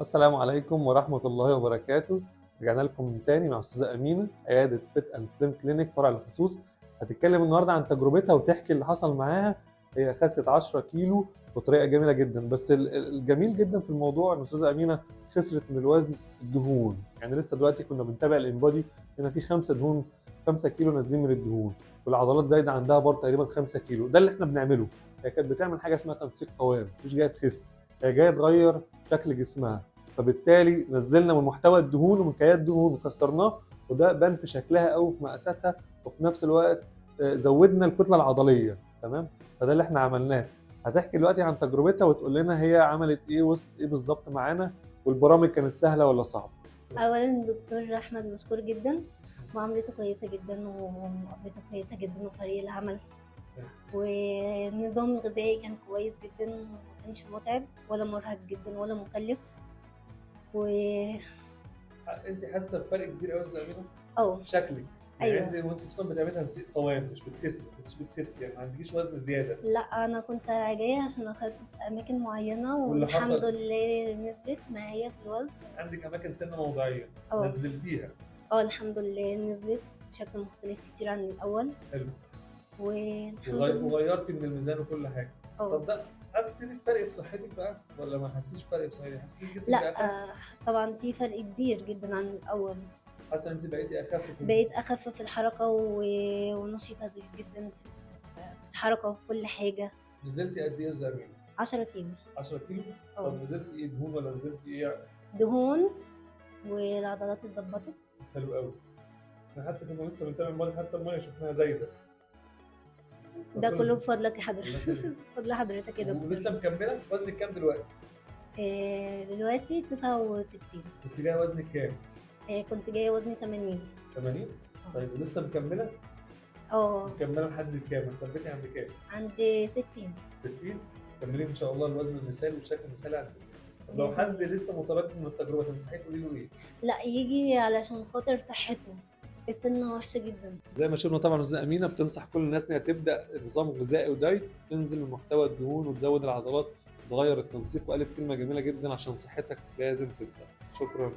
السلام عليكم ورحمة الله وبركاته. رجعنا لكم تاني مع أستاذة أمينة، عيادة Fit and Slim Clinic فرع الخصوص. هتتكلم النهارده عن تجربتها وتحكي اللي حصل معاها. هي خست 10 كيلو بطريقة جميلة جدا، بس الجميل جدا في الموضوع إن أستاذة أمينة خسرت من الوزن الدهون. يعني لسه دلوقتي كنا بنتابع ال InBody، هنا في 5 دهون، 5 كيلو نازلين من الدهون، والعضلات زايدة عندها برضه تقريبا 5 كيلو. ده اللي احنا بنعمله. هي كانت بتعمل حاجة اسمها تنسيق قوام، مش جاية تخس، هي جاية تغير شكل جسمها. فبالتالي نزلنا من محتوى الدهون ومن كيات الدهون وكسرناه، وده بان في شكلها او في مقاساتها، وفي نفس الوقت زودنا الكتلة العضلية. تمام، فده اللي احنا عملناه. هتحكي دلوقتي عن تجربتها وتقول لنا هي عملت ايه وسط ايه بالظبط معانا، والبرامج كانت سهلة ولا صعبة. اولا دكتور احمد مشكور جدا، معاملته كويسة جدا ومقابلته كويسة جدا، وفريق العمل والنظام الغذائي كان كويس جدا، ما كانش متعب ولا مرهق جدا ولا مكلف. و انت حاسه بفرق كبير قوي يا امينه؟ اه شكلك. ايوه. يعني انت وانت خصوصا بتعملي تنسيق قوام، مش بتخسي، مش بتخسي، يعني ما عندكيش وزن زيادة. لا انا كنت جاية عشان اخسس اماكن معينة، والحمد لله نزلت معايا في الوزن. عندك اماكن سنة موضعيه نزلتيها؟ اه الحمد لله نزلت بشكل مختلف كتير عن الاول. حلو. والحمد لله وغيرتي من الميزان وكل حاجة. طب ده حسيتي بفرق في صحتك بقى ولا ما حسيتيش فرق في صحتك؟ حسيتي جسمك؟ لا طبعا في فرق كبير جدا عن الاول. حاسه انت بقيتي اخف؟ بقيت اخف في الحركة ونشيطه جدا في الحركة وفي كل حاجة. نزلتي قد ايه يا زميلي؟ 10 كيلو. 10 كيلو؟ طب نزلتي ايه، دهون ولا نزلتي ايه؟ دهون والعضلات اتظبطت. حلو قوي. احنا حتى كنا لسه بنتابع الماضي، حتى المية شفناها زايدة. ده كله بفضلك يا حضرتك. بفضل حضرتك يا دكتور. ولسه مكملة؟ وزنك كام دلوقتي؟ دلوقتي 69. كنت جاية وزنك كام؟ كنت جاية وزني 80. 80؟ طيب ولسه مكملة؟ اه. مكملة لحد كام؟ هتثبتي عند كام؟ عند 60. 60؟ كملي ان شاء الله الوزن المثالي والشكل المثالي عند 60. طب لو حد لسه متردد من التجربة تنصحيه تقولي له ايه؟ لا يجي علشان خاطر صحته، السمنة وحشة جدا. زي ما شفنا طبعا استاذه امينه بتنصح كل الناس انها تبدا نظام غذائي ودايت، تنزل من محتوى الدهون وتزود العضلات وتغير التنسيق، وقالت كلمة جميلة جدا، عشان صحتك لازم تبدا. شكرا.